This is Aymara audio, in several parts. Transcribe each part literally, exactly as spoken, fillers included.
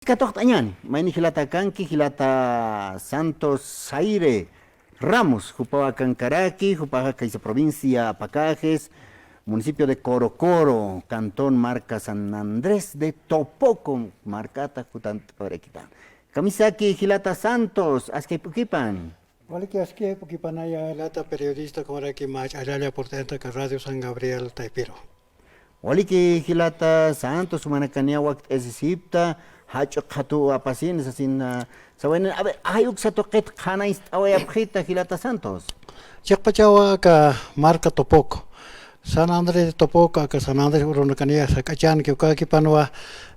Katuqt'añäni, mayni jilata kanki, jilata Santos Zaire Ramos, jupawa kankaraki, jupaxa kaysa provincia Pacajes, municipio de Corocoro, cantón marca San Andrés de Topoco, markata jutant'awayarakitan. Kamisaki jilata Santos, askipkipan. Waliki askipkipanaya jilata periodista, kumaraki mä ch'allalla purt'añataki Radio San Gabriel taypiru. Waliki jilata Santos, jumanakaniya wakt'asisipta, jach'a qhatu apasini, sasin, ah, sawaynani. A ver, ay uksa tuqit qhanañcht'awayapxita jilata Santos. Chiqpachawa aka marca Topoco. San Andrés de Topoco, aka San Andrés urunakaniya sak'achanki, ukakipanwa,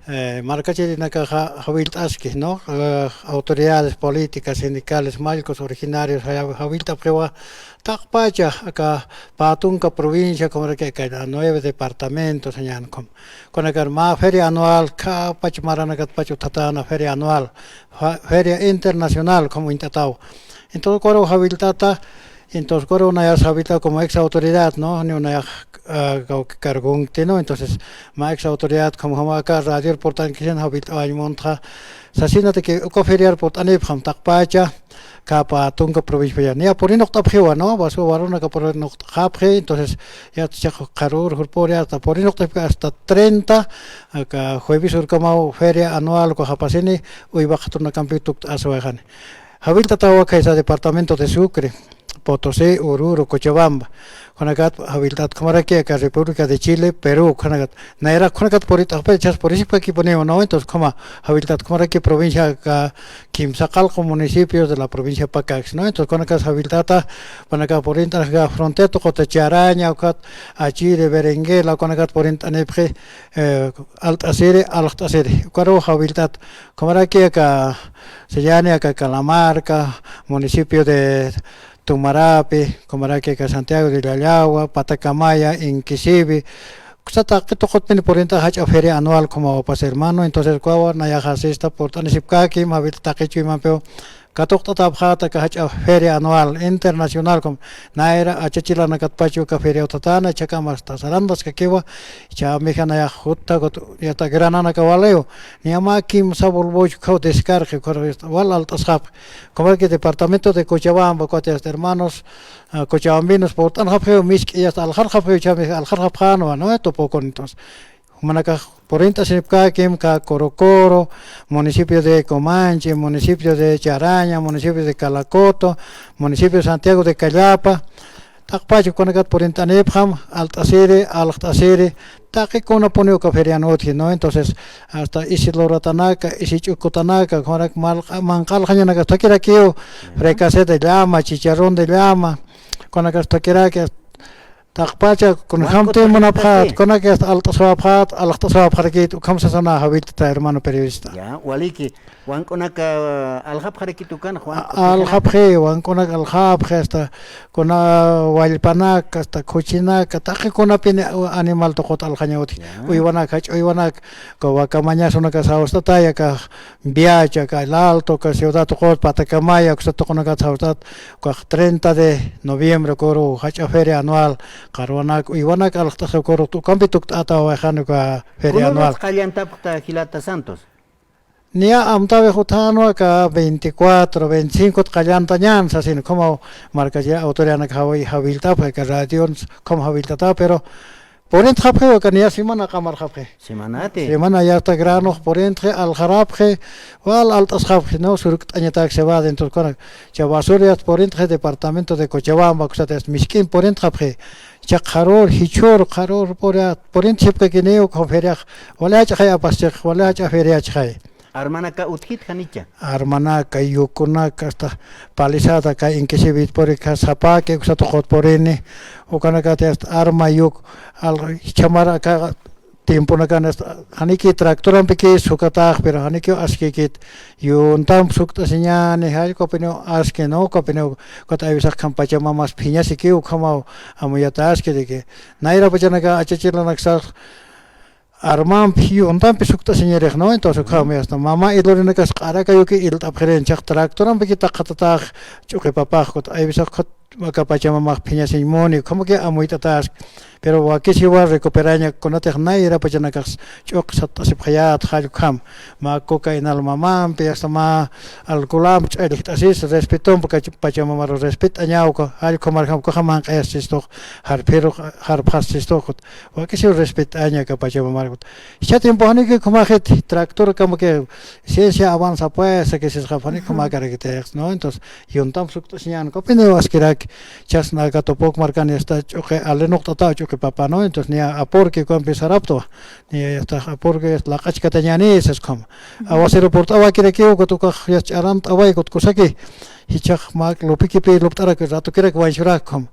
eh, markachirinakaxa jawillt'aski, ¿no? Eh, autoridades políticas, sindicales, mallkus originarios, jaw-, jawillt'apxiwa, taqpacha, aka pä tunka provincia, kumaraki aka nueve departamentos, sañäni, kunakar mä feria anual, khapach maranakatpach utjatäna feria anual, fa-, feria internacional, como uñt'ataw. Entonces, ukaru jawillt'ata, entonces, ukaru nayas jawillt'ata como ex autoridad, ¿no? Ni unayax, ah, kawki cargonkti, ¿no? Entonces, mä ex autoridad, como jama aka radior purt'ankisin jawillt'awañ muntxa, sasinataki uka feriar purt'anipxam taqpacha, khapa tunka provincia paya. Niya purinuqt'apxiwa, ¿no? Baswa warunaka purinuqt'apxi, entonces, ya chiq qharür jurpuri hasta purinuqt'apxi hasta treinta, aka jueves urkamaw feria anual ukax apasini, uywa qhatunakampi tukt'asiwayxani. Jawillt'atawa kaysa departamento de Sucre, Potosí, Oruro, Cochabamba. Kunakat jawillt'at ukhamaraki aka República de Chile, Perú, kunakat. Nayra kunakat purint'apxi, chas purisipkakipuniwa, ¿no? Entonces, ukhama jawillt'at ukhamaraki provincia aka kimsa qallqu municipios de la provincia Pacajes, ¿no? Entonces, kunakas jawillt'ata, kunakat purint'anxa frontera tuquta Charaña, ukat Achire, Berenguela, kunakat purint'anipxi, eh, alt'asiri, aljt'asiri. Ukaru jawillt'at, ukhamaraki aka, sañäni aka Calamarca, municipio de Tumarapi, ukhamaraki aka Santiago de Llallagua, Patacamaya, Inquisivi, uksa taqi tuqutpini purint'ax jach'a feria anual ukhamaw apasi, hermano. Entonces, ukawa nayaxa sista purt'anisipkakim, jawillt'at taqi chuymampiw katuqt'atapxäta aka jach'a feria anual internacional, como nayra achachilanakatpach uka feria utjatäna, jichhakam hasta sarantaskakiwa, jichhämix nayax juttha, yasta grananaka waliw, niya mä kimsa bulbuch ukkhaw descarga, ukkharu wal alt'asxapxi. Como que departamento de Cochabamba, ukat yasta hermanos, ah, cochabambinos purt'anxapxiw, misk'i yasta alxarxapxiw, jichhämix alxarxapxänwa, ¿no? Tupukun, entonces. Jumanakax purint'asinipkakim, aka Corocoro, municipio de Comanche, municipio de Charaña, municipio de Calacoto, municipio de Santiago de Callapa, taqpach ukanakat purint'anipxam, alt'asiri, aljt'asiri, taqi kunapuniw uka ferian utji, ¿no? Entonces, hasta isi luratanaka, isi ch'ukutanaka, ukanak mal-, manq'alxañanaka thakirakiw, fricassé de llama, chicharrón de llama, ukanakas thakiraki, taqpacha, kunjamti munapxät, kunaki hasta alt'aswapxät, aljt'aswapxarakit, ukham sasana jawillt'ata, hermano periodista. Ya, waliki, wank'unaka aljapxarakit ukan, Juan. A-, aljapxi, wank'unak aljapxi, hasta kuna wallpanak, hasta khuchinak, taqi kunapini animal tuqut aljaña utji. Ya. Uywanak, jach'a uywanak, uka waka mañasunaka sawstatay, aka Viacha, aka El Alto, aka ciudad tuqut, Patacamaya, uksa tuqunakat sawstat, ukax treinta de noviembre ukaru jach'a feria anual, qarwanak, uywanak aljt'asxa ukaru, ukampi tukt'atawayxani uka feria anual. Kunürut qallantapxta jilata Santos? Niya amtawix utjänwa aka veinticuatro, veinticinco qallanta ñän sasin, ukhamaw markachi autoridadnak jawi-, jawillt'apxi, aka radion ukham jawillt'ata, pero purintxapxiw, aka niya semana qamarxapxi. Semanati. Semana yasta granux purintxi, alxarapxi, wal alt'asxapxi, ¿no? Surkt'añatak cebada, entonces, kuna, cha basura yasta purintxi departamento de Cochabamba, uksat yasta misk'in purintxapxi. Cha qharür, jichhür, qharür puri, purintxipkakiniw, ukham feriax, wali jach'axay apaschix, wali jach'a feriachixay. Armanaka utjit janicha. Armanaka, yukunaka, hasta palisada, aka Inquisivit purika, sapaki, uksa tuqut purini, ukanakat hasta arma, yuk, al-, jichhamar aka tiemponakan hasta, janiki tractorampiki sukatax, pero janiki askikit, yuntamp sukt'asiñäni, jall ukapiniw aski, ¿no? Ukapiniw, ukat aywisax ukham Pachamamas phiñasikiw, ukhamaw amuyataski, de que nayra pachanaka achachilanaksax, armampi, yuntampi sukt'asiñirix, ¿no? Entonces, ukham, hasta mama ilurinakas q'arakayuki ilt'apxirin, jichhax tractorampiki taqatatax, ch'uqi papax, ukat aywisax ukat aka pachamamax phiñasiñ muni, ukhamakiw amuyt'ataski. Pero wakisiwa recuperaña, kunatix nayra pachanakax ch'uq satt'asipxayät jall ukham. Mä coca inal mamampi, hasta mä alcoholamp ch'allijt'asis, respetomp kach-, pachamamaru respet'añaw uka, jall ukhamarjam ukaxa manq'ayasistux, jarphiru jarpxasistux, wakisiw respet'aña aka pachamamarkut. Jichha tiempo janiki ukhamäxit, tractor ukhamakiw, ciencia avanza pues, sakisisxapxani ukhamäkarakitix, ¿no? Entonces, yuntamp sukt'asiñän, ukapiniw askiraki, jichhasna aka Topoco markan yasta ch'uqi alinuqt'ataw ch'uqi papa, ¿no? Entonces, niya apurki ukampi saraptwa, niya yasta apurki laq'achkatañäni sas ukhama. Aguacero purt'awakirakiw, ukat ukax yasta ch'aramt'away, ukat kusaki, jichhax mä lupikipï lupt'arak, ratukirak wañsurak ukhama.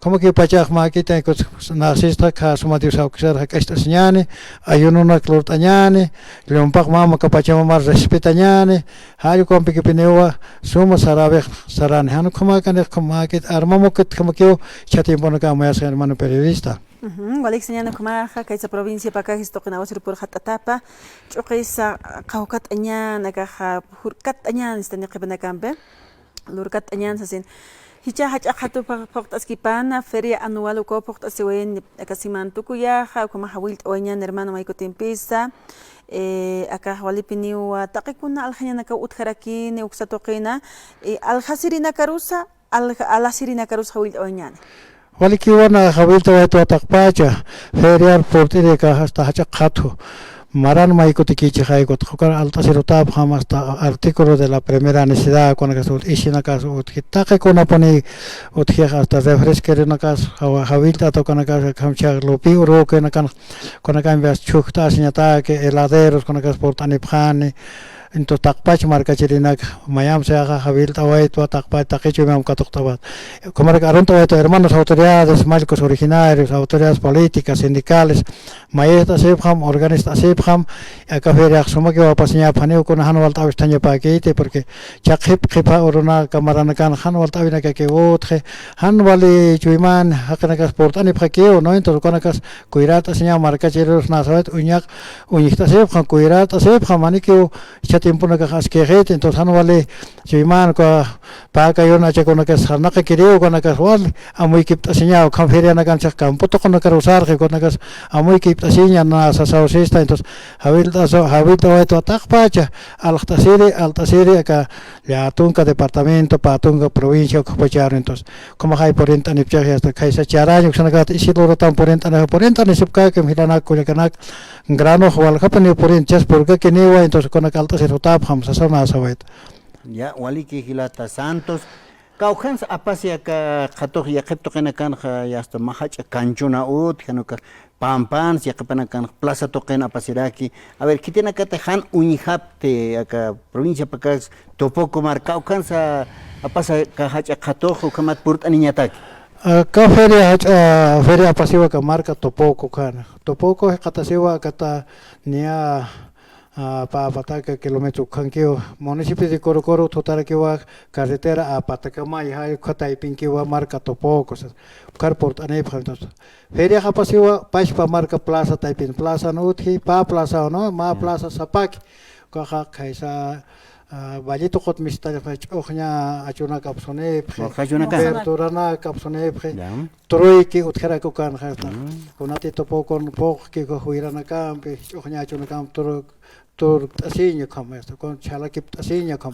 Ukhamakiw pachax mäkitañ, ukat nacista, khä suma Dios awkisar jak'acht'asiñäni, ayunonak lurt'añäni, llumpaq mama aka pachamamar respetañäni, jall ukampikipiniwa suma saräwix sarani. Jan ukhamäkanix ukham mäkit armamukit ukhamakiw jichha tiemponakax amuyasxa, hermano periodista. Ujú, walik sañäni ukhamaxa, kaysa provincia Pacajes tuqin aguaceroru purxat'atapa, ch'uqisa qhawkat'añän, akaxa jurkat'añän, istani qhipanakampi lurkat'añän sasin. Jichha jach'a qhatu phuqt'askipana, feria anual ukaw phuqt'asiwayan, aka siman tukuyaxa, ukhamaxa jawillt'awayañän hermano maykutimpisa, eh, akax walipiniw, taqi kuna aljañanakaw utjarakini, uksa tuqina, eh, aljasirinakarusa, alja-, alasirinakarus jawillt'awayañäni. Walikiwa, jawillt'awaytwa taqpacha, feriar purt'iri aka hasta jach'a qhatu. Maran maykutikichixay, ukat ukar alt'asirutapxam hasta artículo de la primera necesidad, ukanakas ut, isinakas utji, taqi kunapuni utjix, hasta refresqueronakas, jawa-, jawillt'ata ukanakas, akham chhaq lupi urukinakan, ukanakampi chhujt'asiñataki, heladeros, ukanakas purt'anipxani, Entonces, taqpach markachirinak mayamp sayaxa jawillt'awaytwa, taqpach taqi chuymamp katuqt'awaytwa. Ukhamaraki arunt'awaytwa hermanos autoridades, mallkus originarios, autoridades políticas, sindicales, mayist'asipxam, organist'asipxam, aka feriax sumakiw apasiñapxaniw, kuna jan walt'awisthañapäkiti, porque chhaqhip qhipa uruna camaranakan jan walt'awinakakiw utji, jan wali chuyman jaqinakas purt'anipxakiw, ¿no? Entonces, ukanakas cuidart'asiñaw markachirirus nä sawayt uñaq, uñjt'asipxam, cuidart'asipxam, janikiw jichha tiemponakax askixit, entonces jan wali chuyman uka pä kayun achakunakas sarnaqakiriw, ukanakas wal amuykipt'asiñaw, ukham ferianakan chhaq campo tuqunakar usarxi, ukanakas amuykipt'asiña nä sasaw sista, entonces jawillt'asaw, jawillt'awaytwa taqpacha, alt'asiri, alt'asiri, aka llätunka departamento, pä tunka provincia ukhapacharu, entonces ukhamaxay purint'anipchaxi, hasta khaysa charaña uksanakata Isidoro tam purint'anipxi, purint'anisipkakim jilanak kullakanak, granox waljapiniw purint'chas purkakiniwa, entonces ukanak alt'asir jutapxam sasaw nä sawayt. Ya, waliki jilata Santos. Kawkhansa apasi aka qhatux yaqhip tuqinakanxa, ya hasta mä jach'a kanchuna utji, jan ukax pampansa, yaqhipanakanxa plaza tuqin apasiraki. A ver, khitinakatix jan uñjapti aka provincia Pacajes Topoco marka, kawkhansa apasa aka jach'a qhatux, ukhamat purt'aniñataki. Aka feria jach'a, feria apasiwa aka marka Topoco ukhana. Topoco jikxatasiwa akata niya, a, pä pataka kilómetro ukhankiw, municipio de Corocoro thutarakiwa, carretera a Patakamay, jay ukha taypinkiwa marka Topoco, sas. Ukhar purt'anipxam, entonces. Feriax apasiwa, pachpa marka plaza taypin, plazan utji, pä plaza, ¿no? Mä plaza sapaki. Ukaxa khaysa, a, valle tuqut mistaripxi, ch'uxña achunak apsunipxi. Ch'uxña achunak. Verduranak apsunipxi. Ya. Truyki utjaraki ukanxa. Kunati Topocon phuqki, uka juyranakampi, ch'uxña achunakamp turuk, turkt'asiña ukham, este, kun chhalakipt'asiña ukham.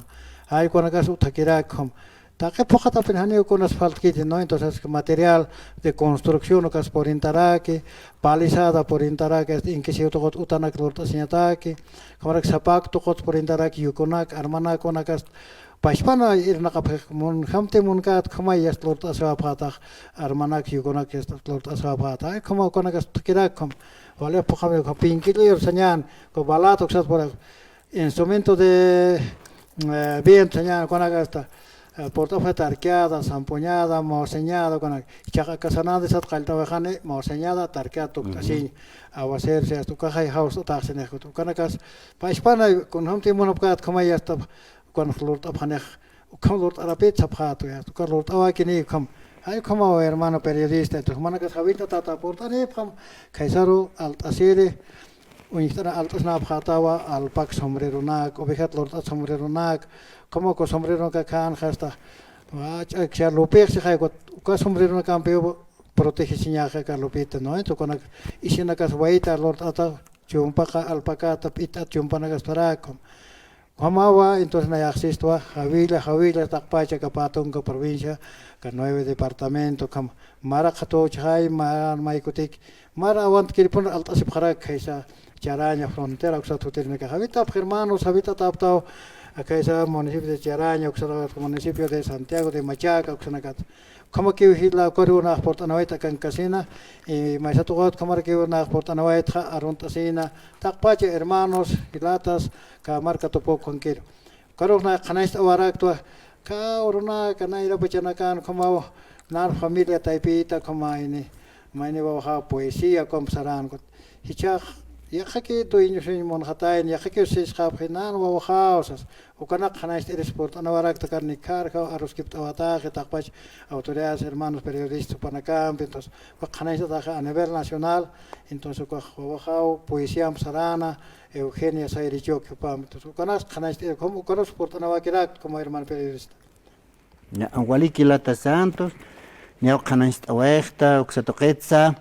Jay ukanakas utjakirak ukham. Taqi phuqhatapin janiw kunas faltkiti, ¿no? Entonces, material de construcción ukas purintaraki, palisada purintaraki, este, inquisiw tuqut utanak lurt'asiñataki, ukhamarak sapak tuqut purintaraki, yukunak, armanak, unakas, pachpana irnaqapxi, munjamti munkät ukhamay yast lurt'asiwapxätax, armanak, yukunak yast lurt'asiwapxätax, ukhama ukanakas utjakirak ukham. Wali phuqhami ukham pinkilliyur sañän, uka balat uksat pura, instrumento de, eh, viento sañän, ukanakas hasta, eh, purt'apxi tarqueada, zampoñada, morceñada, ukanak, jichhax aka sananti sat qallt'awixani, morceñada, tarqueada tukt'asiñ, aguacero, si hasta ukaxay jawst'ataxsinix, ukanakas, pachpana, kunjamti munapkät ukhamay yasta, ukanx lurt'apxanix, ukham lurt'arapit sapxätwa, uka lurt'awakini ukham. Jay ukhamaw, hermano periodista, entonces, jumanakas jawillt'atäta purt'anipxam, khaysaru alt'asiri, uñjt'ana alt'asnapxätawa, alpak sombreronak, ovejat lurt'at sombreronak, ukhamaw uka sombreronak akhanxa hasta, Ach'akxa lupixsi, jayku uka sombrero nakampi protegesiñaxa aka lupita, ¿no? Entonces, kunak isinakas wayta lurt'ata, chumpaqa alpakata p'it'at chumpanakas tarakum. Ukhamawa, entonces, nayaxsistwa, jawilla, jawilla, taqpacha aka Pä Tunka provincia, aka nueve departamento, ukhama, mara qhatuchxay, mara maykutik, mara awantkiripun alt'asipxarak, khaysa, Charaña frontera, uksat jutirinakax. Jawit'apx hermanos, jawit'ataptaw, khaysa municipio de Charaña, uksat municipio de Santiago de Machaca, uksanakat. Ukhamakiw jila, ukaruw nax purt'anawayta akankasina, y maysatuqat ukhamarakiw nax purt'anawaytxa arunt'asina, taqpacha hermanos, jilatas, aka marka tupukhankiru. Ukarux nax qhanañcht'awaraktwa, aka urunaka, nayrapachanakan, ukhamaw, nan familia taypita, ukhama ini, mayni wawaxa poesía, ukham saran, jichhax, yaqhaki dueñosiñ munxatayna, yaqhaki sisxapxi, nan wawaxaw sas, ukanak qhanañcht'iris purt'anawarakta, karni kharjaw, aruskipt'awataxi, taqpach autoridades, hermanos periodistas, jupanakampi, entonces, uka qhanañcht'ataxa a nivel nacional, entonces, ukax wawaxaw, poesíam sarana, Eugenia Sayre Choque jupampi. Entonces, ukanas qhanañcht'ir, ukham, ukanas purt'anawakirakta, como hermano periodista. Ya, waliki jilata Santos, niyaw qhanañcht'awayxta, uksa tuqitsa,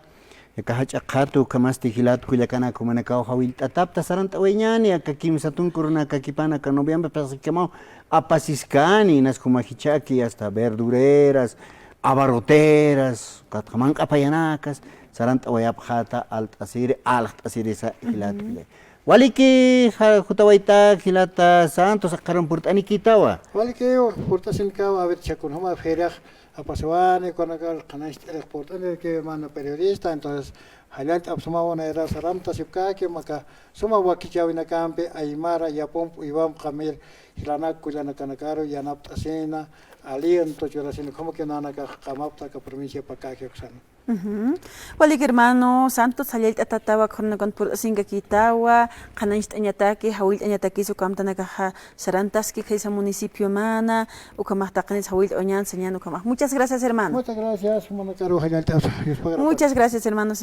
aka jach'a qhatu, ukhamasti jilat kullakanak jumanakaw jawillt'atapta, sarant'awayañäni, aka kimsa tunka urunakakipan aka noviembre pasakamaw apasiskani, inas juma jichhaki, hasta verdureras, abarroteras, ukat manq'apayanakas, sarant'awayapxäta, alt'asiri, aljt'asirisa, jilat, jilay. Waliki, ja-, jutawayta, jilata Santos, aqharun purt'anikitawa. Waliki, purt'asinkawa, a ver, chhakun juma feriax apasiwani, kunakar qhanañcht'irix purt'anirki, hermano periodista, entonces, jallallt'ap sumaw nayra saramtasipkaki, aka suma wakichäwinakampi, aymara, yapump, uywamp, qamir, jilanak, kullanakanakaru, yanapt'asina, aliento churasina, como que nanakax qamapta, aka provincia Pacaje uksana. Ujú. Walik hermano Santos, jallallt'atatawa, khurunakun purt'asinkakitawa, qhanañcht'añataki, jawillt'añataki, ukamtanakaxa sarantaski khaysa municipiomana, ukhamax taqinisa jawillt'awañän sañän ukhamax. Muchas gracias, hermano. Muchas gracias, hermano Caro, jallallt'asa, Dios pagará. Muchas gracias, hermano.